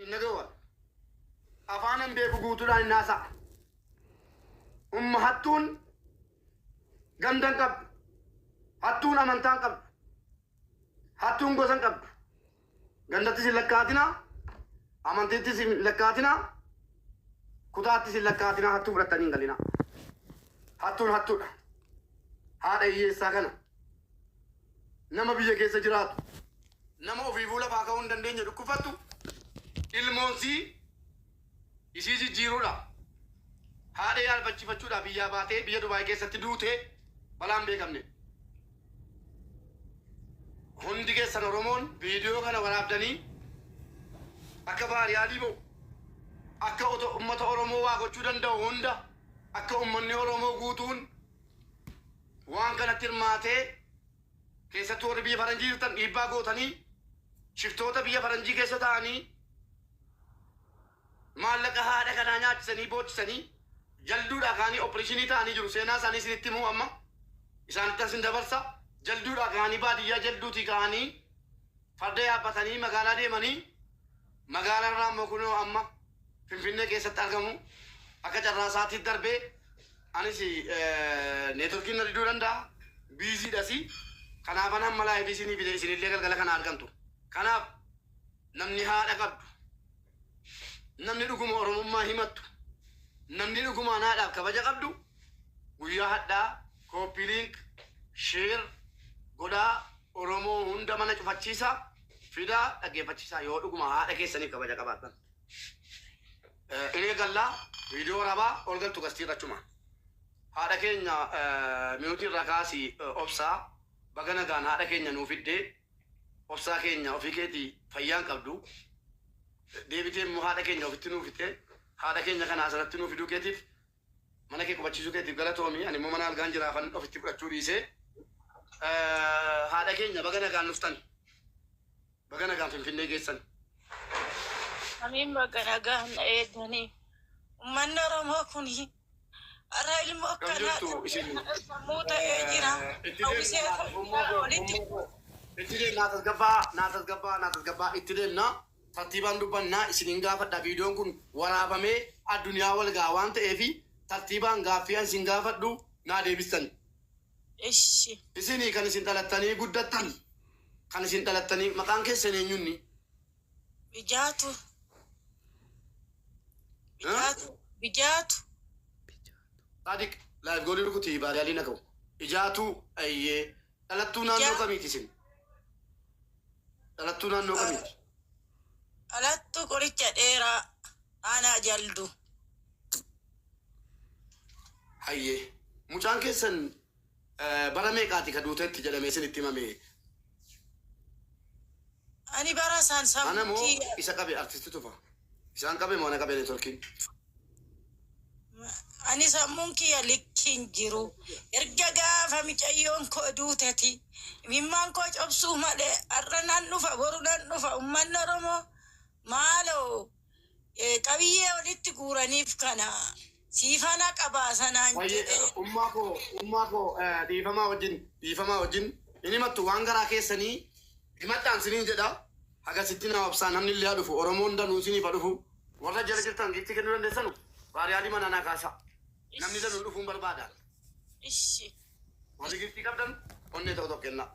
Hin dhaga'u ani. Afaanan beeku guutuudhaan hin haasa'a. Umma hattuun ganda hin qabdu. Hattuun amantaa hin qabdu. Hattuun gosa hin qabdu. Gandattis hin lakkaatinaa, amantiittis hin lakkaatinaa, kutaattis hin lakkaatinaa hattuu fudhattanii hin galinaa. Hattuun hattuudha. Haadha hiyyeessaa kana nama biyya keessa jiraatu, nama ofiifuu lafaa ka'uu hin dandeenye dhukkubfattu, ilmoonsii isii jijjiiruudha. Haadha yaalfachiifachuudhaaf biyyaa baatee biyya Dubaay keessatti duutee balaan beekamne. Hundi keessan Oromoon viidiyoo kana waraabdanii akka baariyaalii ba'u, akka ummata Oromoo waa gochuu danda'u hunda, akka ummanni Oromoo guutuun waan kanatti hirmaatee keessattuu warri biyya faranjii jirtan dhiibbaa gootanii shiftoota biyya faranjii keessa ta'anii maallaqa haadha kanaa nyaachisanii boochisanii jalduudhaa ka'anii opereeshinii ta'anii jiru. Seenaa isaanii isinitti himuu amma isaanitti asin dabarsa. Jalduudhaa ka'anii baadiyyaa jalduutii ka'anii farda yaabbatanii magaalaa deemanii magaalaa irraa immoo kunoo amma Finfinnee keessatti argamu. Akka carraa isaatiif darbee anis networkiin na diduu danda'a. Busydhasi. Kanaafan hamma live isinii fide isinillee galgala kana argamtu. Kanaaf namni haadha qabdu, namni dhuguma Oromummaa himattu, namni dhugumaan haadhaaf kabaja qabdu guyyaa hadhaa copy link share godhaa Oromoo hunda mana cufachiisaa fidaa dhaggeeffachiisaa yoo dhuguma haadha keessaniif kabaja qabaattan. In eegallaa viidiyoo waraabaa ol galtu gastiirra achuma. Haadha keenya mute irraa kaasii obsaa baga nagaan haadha keenya nuu fiddee obsaa keenya ofii keetii fayyaan qabdu deebitee immoo haadha keenya ofitti nuu fite haadha keenya kana asirratti nuu fiduu keetiif mana kee qubachiisuu keetiif galatoomi ani immoo mana algaan jiraafan ofitti fudhachuu dhiisee haadha keenya baga nagaan dhuftan baga nagaan Finfinnee geessan. Amiin baga nagaan na eeganii. Uummanni Oromoo kun har'a ilmoo Kam akkanaa jirtu isin sammuu ta'ee jira. Itti Hawwisee deemna ummaa koo walitti ummaa koo itti deemna tasgabbaa naa tasgabbaa naa tasgabbaa itti deemna tartiibaan dubbannaa isiniin gaafadha viidiyoon kun waraabamee addunyaa wal ga'a waan ta'eef tartiibaan gaaffii an isin gaafadhu naa deebistan. Ishi. Isinii kan isin dhalattanii guddattan kan isin dhalattanii maqaan keessan eenyunni? Bijaatu. Bijaatu. Bijaatu. Sadiq live goolii rukutii baadiyaalii na ga'u. Ijaatuu ayyee dhalattuu naannoo Ijaatu. kamiiti isin? Dhalattuu naannoo kamiiti? Dhalattuu qoricha dheeraa aanaa jaldu. Hayyee. Mucaan keessan bara meeqaati ka duuteetti jedhamee isinitti himame? Ani bara san Ana moo sammuu kiyya isa qabe artisti tufa? Isaan qabe moo ana qabe networkiin? Ani sammuun kiyya likki hin jiru. Erga gaafa micayyoon koo duuteti imimmaan koo cobsuu malee har'a nan dhufa boru nan dhufa uummanni Oromoo maaloo qabiyyee walitti guuraniif kana siifana qabaa sanaan Hayyee jedhee. ummaa koo ummaa koo dhiifamaa wajjin dhiifamaa wajjin hin himattu waan garaa keessanii himadhaan siniin jedha hagasitti naa obsaa namni illee haa dhufu Oromoon danuu siniif haa dhufu warra jala jirtan giiftii kennuu dandeessanu baariyaalii manaa naa kaasaa namni danuun dhufuun barbaada Ishi. warri giiftii qabdan onnee tokko tokko kennaa.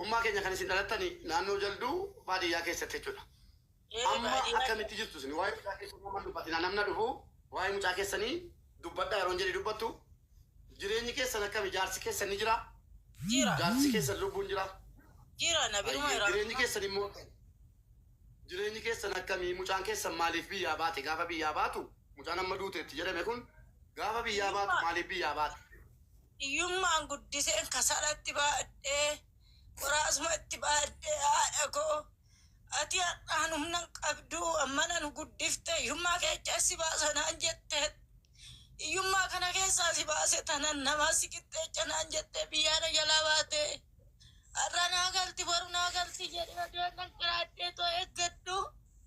Ummaa keenya kan isin dhalattani naannoo jalduu baadiyyaa keessatti jechuudha. Amma Baadiyyaa. akkamitti jirtu isin waa'ee mucaa keessanii amma dubbatina namna dhufu waa'ee mucaa keessanii dubbadhaa yeroo jedhe dubbattu jireenyi keessan akkami jaarsi keessan ni jira Jira. jaarsi keessan lubbuun jira Jira na biruma Ayyee, jira. jireenyi keessan immoo akkami? Jireenyi keessan akkamii mucaan keessan maaliif biyyaa baate gaafa biyyaa baatu mucaan amma duuteetti jedhame kun gaafa biyyaa baatu maaliif biyyaa baate? Hiyyummaan guddiseen kasalatti baadhee qoraasumatti baadhee haadha koo ati har'aan humna hin qabdu amma nan guddifte hiyyummaa keessa si baasa naan jette hiyyummaa kana keessaa si baase tanan namaa si qixxeecha naan jette biyyaana jalaa baate har'a naa galti boru naa galti jedhee adeeman qiraadhee too eeggadhu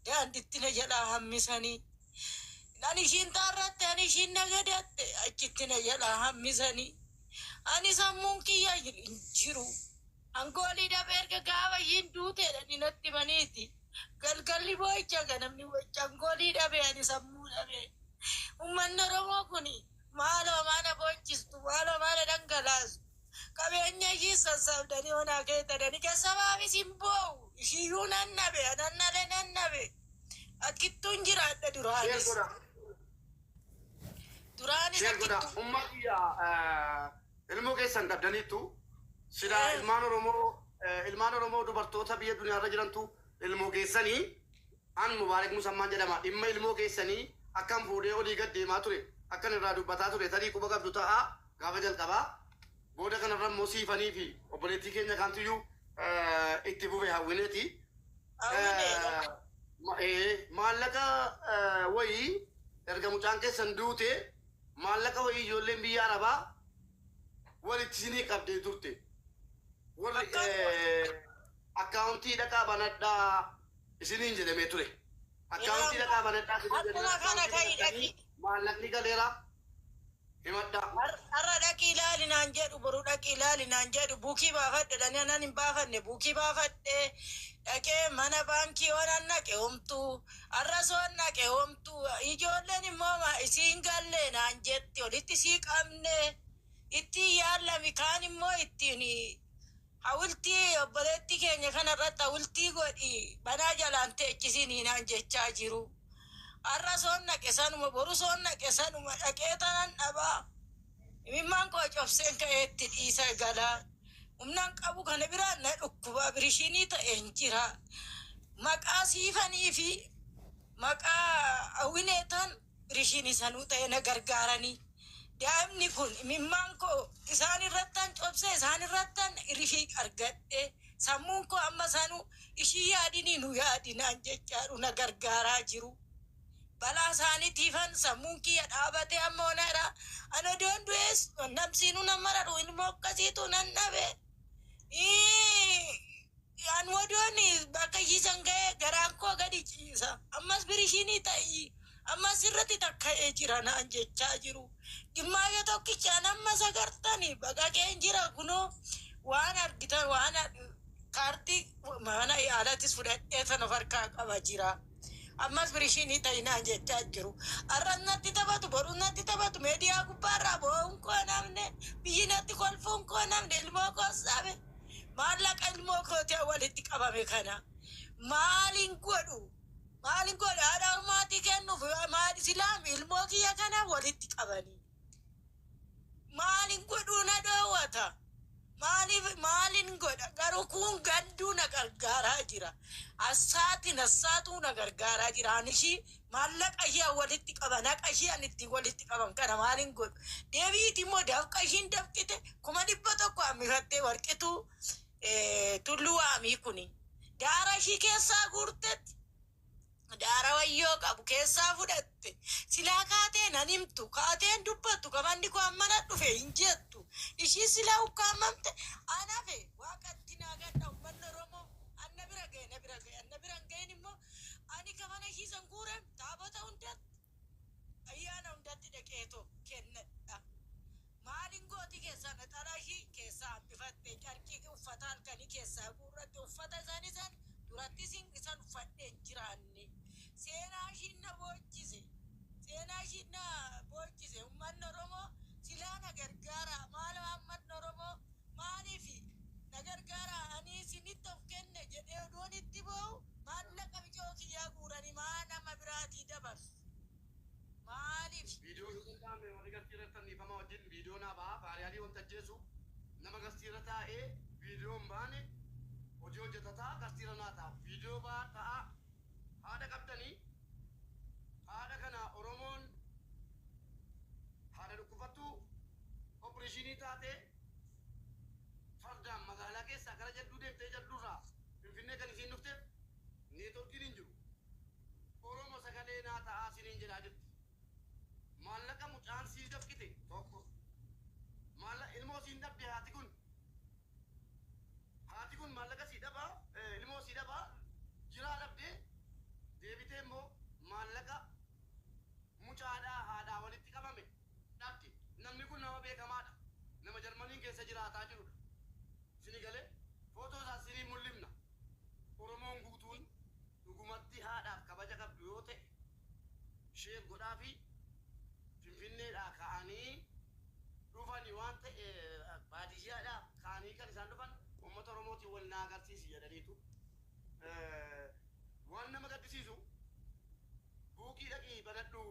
daanditti na jalaa hammisanii. Ani ishiin taarratte ani ishiin nagadatte achitti na jalaa hammisanii. Ani sammuun kiyya hin jiru. Angoolii dhabee erga gaafa ishiin duuteedha ni natti maniiti. Galgalli Boo'icha ganamni boo'ichaan goolii dhabe, ani sammuu dhabe. Uummanni Oromoo kun maaloo maana boochistu, maaloo maana dhangalaasu. Qabeenya ishii sassaabdanii onaa keettadhanii keessabaafis hin boo'u. Ishiyyuu nan dhabe, nan dhabe, nan dhabe. Akkittuun jiraadha Share duraanis. godha. Duraanis Share godha. akkittuun. Umma kiyya, ilmoo keessan dhabdaniittu silaa ilmaan Oromoo dubartoota biyya duniyaarra jirantu ilmoo keessanii. An Mubaarak Musammaan jedhama. Dhimma ilmoo keessanii akkan fuudhee olii gad deemaa ture, akkan irraa dubbataa ture tarii quba qabdu ta'a gaafa jalqabaa. Booda kanarra immoo Siifanii fi obboleettii keenya kaantiyyuu itti fufe, Hawwineeti. Hawwineedha. Maallaqa wayii erga mucaan keessan duute maallaqa wayii ijoolleen biyya Arabaa walitti isinii qabdee turte. Warri akkaawuntii dhaqaa banadhaa isiniin jedhamee ture. Akkaawuntii dhaqaa banadhaa isiniin jedhamee Akkuma kana akkaawuntii ka'i dhaqanii dhaqi. maallaqni galeera himadhaa. Har'a dhaqii ilaali naan jedhu, boru dhaqii ilaali naan jedhu, buukii baafadhe dhanii anan hin baafanne. Buukii baafadhe dhaqee mana baankii waan naqe homtuu, har'a soon naqe homtuu. Ijoolleen immoo isiin galle naan jetti, olitti sii qabne ittiin yaallami, kaan immoo ittiin hawultii obboleettii keenya kanarratti hawultii godhi banaa jalaan teechisinii naan jechaa jiru. Har'a soon naqe sanuma, boru soon naqe sanuma, dhaqee tanan dhabaa. Imimmaan koo cobseen ka'eetti dhiisa galaa. Humnaan qabu kana biraan na dhukkuba birishinii ta'een jira. Maqaa Siifanii fi maqaa Hawwineetaan birishinii sanuu ta'e na gargaaranii. Daa'imni kun imimmaan koo isaan irrattan cobsee, isaan irrattan rifii argadhe, sammuun koo amma sanuu ishii yaadinii nu yaadinaan jechaadhu na gargaaraa jiru. Balaa isaaniitiifan sammuun kiyya dhaabatee amma onaadha. Ani odoon du'ees namsiinuu nan mararu, ilmoo akkasiitu nan dhabe. An odoon bakka ishiisan ga'ee garaan koo gadi ciisa. Ammas birishinii ta'ii ammas irratti takka'ee jira naan jechaa jiru. Gimmaayyo tokkichaan ammas agartani baqaqeen jira, kunoo waan argitan waan kaartii mana yaalattis fudhadhee sana of harkaa qaba jira. Ammas birishinii ta'inaan jechaa jiru. Har'a natti taphatu, boru natti taphatu, meediyaa gubbaarraa boo'uun koo namne, biyyi natti kolfuun koo namne, ilmoo koo sabe. Maallaqa ilmoo kootii walitti qabame kana maaliin godhu? Maaliin godhu? Haadha ormaatii kennuuf maali silaam ilmoo kiyya kana walitti qabanii? Maaliin godhuu na dhoowwata? Maaliif maaliin godha? Garuu kun ganduu na gargaaraa jira. Assaatiin assaatuu na gargaaraa jira. Ani ishii maallaqa ishee walitti qaban, haqa ishee ani ittiin walitti qaban kana maaliin godhu? Deebiiti immoo dafqa ishiin dafqite 100,000 hammifattee Warqituu Tulluu Waamii kuni. Daara ishii keessaa guurtetti. Daara wayyoo qabu keessaa fudhatte. Silaa kaatee nan himtu, kaateen dubbattu, kamanni koo ammana dhufe hin jettu. Ishii silaa ukkaamamte anafe waaqatti naa gadha. Uummanni Oromoo anna bira ga'e, na bira ga'e, anna bira hin ga'in immoo ani kamana ishii san guuran taabota hundatti, ayyaana hundatti dhaqeetoo kennadha. Maaliin gooti? Keessaa naxalaa ishii keessaa hambifatte, carqii uffata halkanii keessaa guurratte, uffata isaanii san duratti isan uffadhee hin jiraanne. Seenaa ishiin na boochise. Seenaa ishiin na boochise. Uummanni Oromoo silaa na gargaara. Maal uummanni Oromoo maaliif na gargaara? Ani isinitti of kenne jedhee odoon itti boo'u maallaqa bicoo kiyyaa guuranii maa nama biraatii dabarsu? Maaliif? Viidiyoo yoo danda'ame warri gastii irratti fannifama wajjin viidiyoo naa ba'a. Baariyaalii wanta ajjeesu nama gastii irra taa'ee viidiyoo hin baane hojii hojjetataa gastii irra naa ta'a. Viidiyoo ba'aa ta'a. Haadha qabdanii, haadha kana Oromoon haadha dhukkufattuu opereeshinii taatee fardaan magaalaa keessaa gara Jalduu deemtee, Jalduurraa Finfinnee kan isiin dhufteef neetworkiin hin jiru. Oromo sagalee naa ta'aa isiniin jedhaa jirti. Maallaqa mucaan sii dafqite tokko. Maallaqa ilmoo siin dhabde haati kun. Haati kun maallaqa sii dhabaa, ilmoo sii dhabaa, jiraa dhabdee deebitee immoo maallaqa mucaadhaa haadhaa walitti qabame dhabde. Namni kun nama beekamaadha. Nama Jarmaniin keessa jiraataa jirudha. Sini galee footoo isaa sinii mul'ifna. Oromoon guutuun dhugumatti haadhaaf Share godhaa fi Finfinneedhaa ka'anii dhufani waan ta'e, baadiyyaadhaa ka'anii kan isaan dhufan uummata Oromootiin wal naa agarsiisi jedhaniitu. Waan nama gaddisiisu, buukii dhaqii banadhu,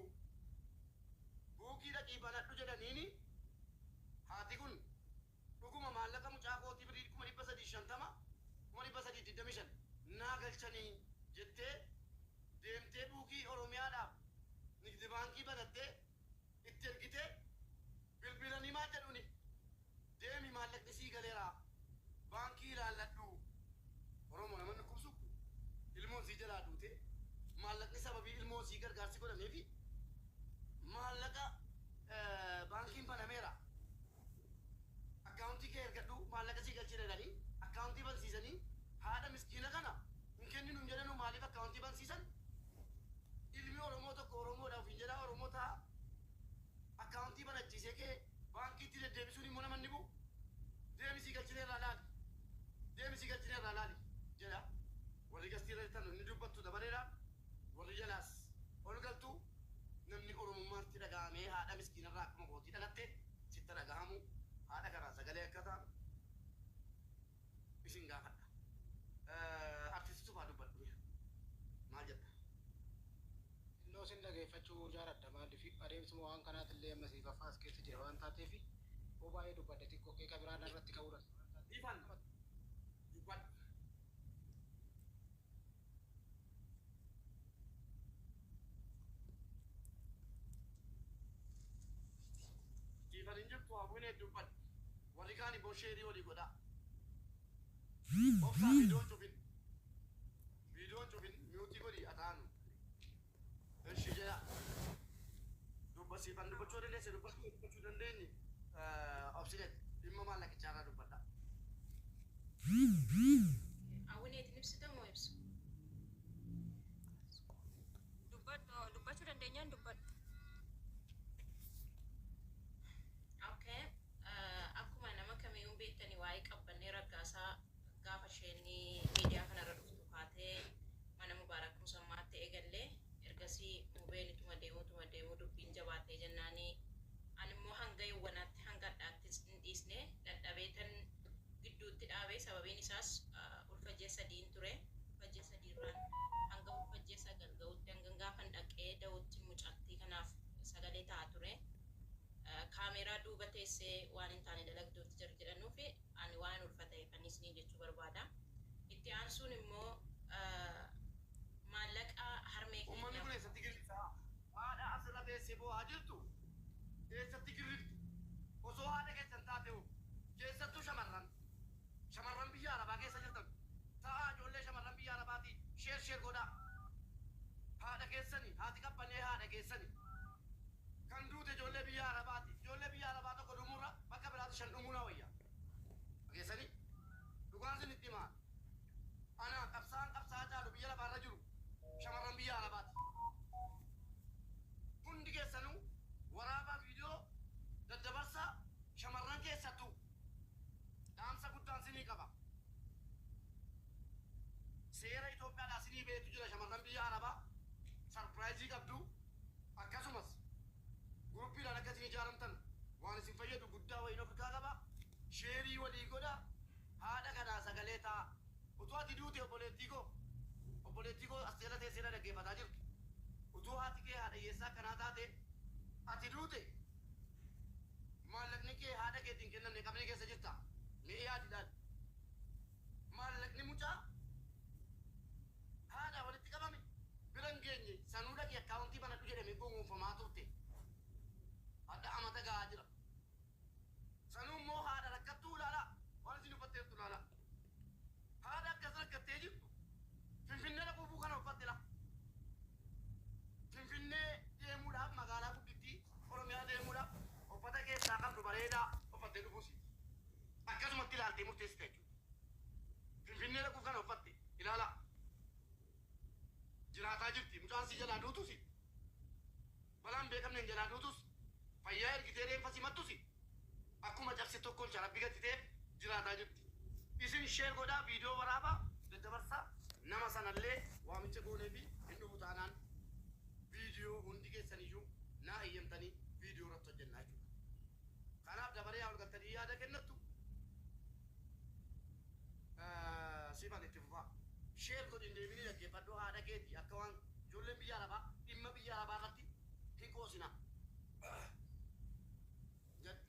buukii dhaqii banadhu jedhaniini, haati kun dhuguma maallaqa mucaa kootii birrii 350,000, 325,000 naa galchanii jettee deemtee buukii Oromiyaadhaaf nigdi baankii banattee itti ergitee, bilbilanii maal jedhuni? "Deemi, maallaqni sii galeera, baankii ilaalladhu." Oromoo, namanni dhukkubsu ilmoon sii jalaa duute, maallaqni sababii ilmoo sii gargaarsi godhameefi maallaqa baankiin banameera, akkaawuntii kee ergadhu, maallaqa sii galchina jedhanii akkaawuntii bansiisanii, haadha miskiina kana hin kenninu hin jedhanu. Maaliif akkaawuntii bansiisan? Ilmi Oromoo tokko Oromoodha ofiin jedhaa, Oromoo ta'a, akkaawuntii banachiisee kee baankiitti deddeebisuun immoo namanni bu'u, "Deemi, sii galchine irraa laali, deemi, sii galchine irraa laali" jedha. Warri gastii irra jirtan inni dubbattu dabareedha, warri jalaas ol galtu. Namni Oromummaatti dhaga'amee haadha miskiinarraa akkuma kootii dhalatte sitti dhaga'amu, haadha kanaa sagalee akka ta'an isin gaafadha. Artisti Tufaa, dubbadhu, maal jetta? Xinnoo sin dhageeffachuu jaaladha. Maaliif, adeemsuma waan kanaatillee amma siif afaas keessa jira waan taateef, yoo baay'ee dubbadhe xiqqoo qeeqa biraan irratti ka'uudha. Ifan dubbadhu. Ifan hin jirtu, hawwinee dubbadhu. Warri kaan immoo share walii godhaa. Obsaa, viidiyoon cufin. Viidiyoon cufin, mute godhi ataanu. Ishi jedha. Dubba siifan dubbachuu dandeesse, dubbachuu dandeenye. Obsinet dhimma maallaqichaa irraa dubbadha. Hawwineetiin ibsita moo ibsu? Dubbadhu, dubbachuu dandeenyaan dubbadhu. Okay. Akkuma nama kamiyyuu beektanii, waa'ee Qabbannee Raggaasaa gaafa isheen miidiyaa kanarra dhuftu kaatee mana Mubaarak Musammaatti eegallee, ergasii mubeen ituma deemuu ituma deemuu dubbiin jabaatee jennaanii, ani immoo hanga yawwanaatti hanga hadhaatti hin dhiisne, dadhabeetan gidduutti dhaabee. Sababiin isaas ulfa ji'a 3n ture. Ulfa ji'a 3rraan hanga ulfa ji'a 9 ga'utti, hanga gaafan dhaqee da'utti mucattii kanaaf sagalee ta'a ture. Kaameeraa duuba teessee waan hin taane dalagduutti jira jedhanuufi ani waan ulfa ta'eef anis ni jechuu barbaada. Itti aansuun immoo maallaqa harmee Uummanni kun keenyaaf eessatti girrifta? Haadha asirra teessee boo'aa jirtu eessatti girriftu? Osoo haadha keessan taate hoo? Keessattuu shamarran. Shamarran biyya Arabaa keessa jirtan. Taa'aa, ijoollee shamarran biyya Arabaatii share share godhaa. Haadha keessani, haati Qabbanee haadha keessani. Kan duute ijoollee biyya Arabaati. Ijoollee biyya Arabaa tokko dhumuurra bakka biraatti shan dhumuu na wayya. Keessanii dhugaan isin itti himaa. Ana qabsaa'aan qabsaa'aa caalu biyya lafaarra jiru shamarran biyya Arabaati. Hundi keessanuu waraabaa, viidiyoo daddabarsaa. Shamarran keessattuu dhaamsa guddaan sinii qaba. Seera Itoophiyaadhaa sinii beektu jira. Shamarran biyya Arabaa surprise qabdu, akkasumas groupiidhaan akka isin ijaaramtan waan isin fayyadu guddaa wayiin ofirkaa qaba. Share walii godha. Haadha kanaa sagalee ta'a. Utuu ati duute, obboleettii koo, obboleettii koo as jala teessee na dhaggeeffataa jirtu. Utuu haati kee haadha hiyyeessaa akkanaa taate, ati duute, maallaqni kee haadha keetiin kennamne qabrii keessa jirta. Mee yaadi, ilaali. Maallaqni mucaa haadha walitti qabame bira hin geenye, sanuu dhaqi akkaawuntii banadhu jedhamee gowwoomfamaa turte. Hadha amata gahaa jira. Sanuu immoo haadha rakkattuu ilaalaa. Waan isin uffatteertu ilaalaa. Haadha akkas rakkattee jirtu Finfinnee dhaquufuu kana uffatte la. Finfinnee deemuudhaaf, magaalaa guddittii Oromiyaa deemuudhaaf uffata keessaa qabdu bareedaa uffattee dhufuusi. Akkasumatti ilaaltee murteessite jechuudha. Finfinnee dhaquuf kana uffatte ilaalaa. Jiraataa jirti. Mucaan si jalaa duutusi. Balaan beekamneen jalaa duutus, fayyaa ergitee reenfa simattusi, akkuma cabse tokkoon sharabbii gattiteef jiraataa jirti. Isin share godhaa, viidiyoo waraabaa daddabarsaa. Nama sanallee waamicha goonee fi hin dhufu taanaan viidiyoo hundi keessan. Naa eeyyamtanii viidiyoo irratti hojjennaa jechuudha. Kanaaf dabaree haa ol galtanii yaada kennattu. Sifan itti fufaa. Share godhi, hin deebinii dhaggeeffadhu, haadha keeti akka waan ijoolleen biyya arabaa dhimma biyya arabaa irratti hin qoosina. Jedhu.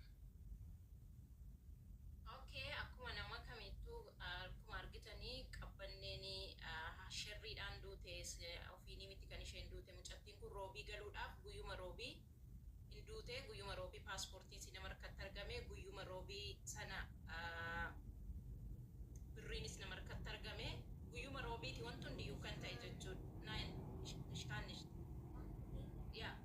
Okay, akkuma nama kamittuu akkuma argitanii Qabbanneen sherriidhaan duute, ofiinii miti kan isheen duute. Mucattiin kun Roobii galuudhaaf guyyuma Roobii hin duute. Guyyuma Roobii paaspoortiin si nama harkatti argame, guyyuma Roobii sana birriinis nama harkatti argame, guyyuma Roobiiti wanti hundiyyuu kan ta'e jechuudha. Nine ishkaanish yaa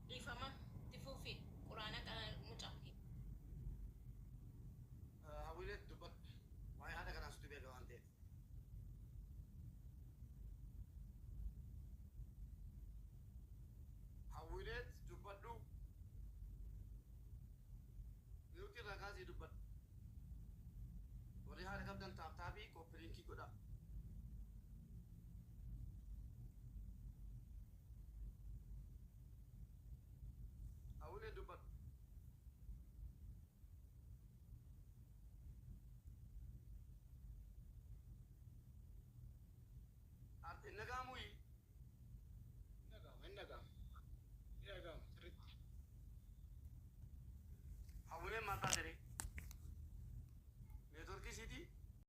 dhiifama tifuufi quraana mucaa. Hawwiilee, dubbadhu. Waa'ee haadha kanaa situ beeka waan ta'eef. Hawwiilee, dubbadhu. Mute irraa kaasii dubbadhu. Warri haadha qabdan tap tapii copy linkii godhaa.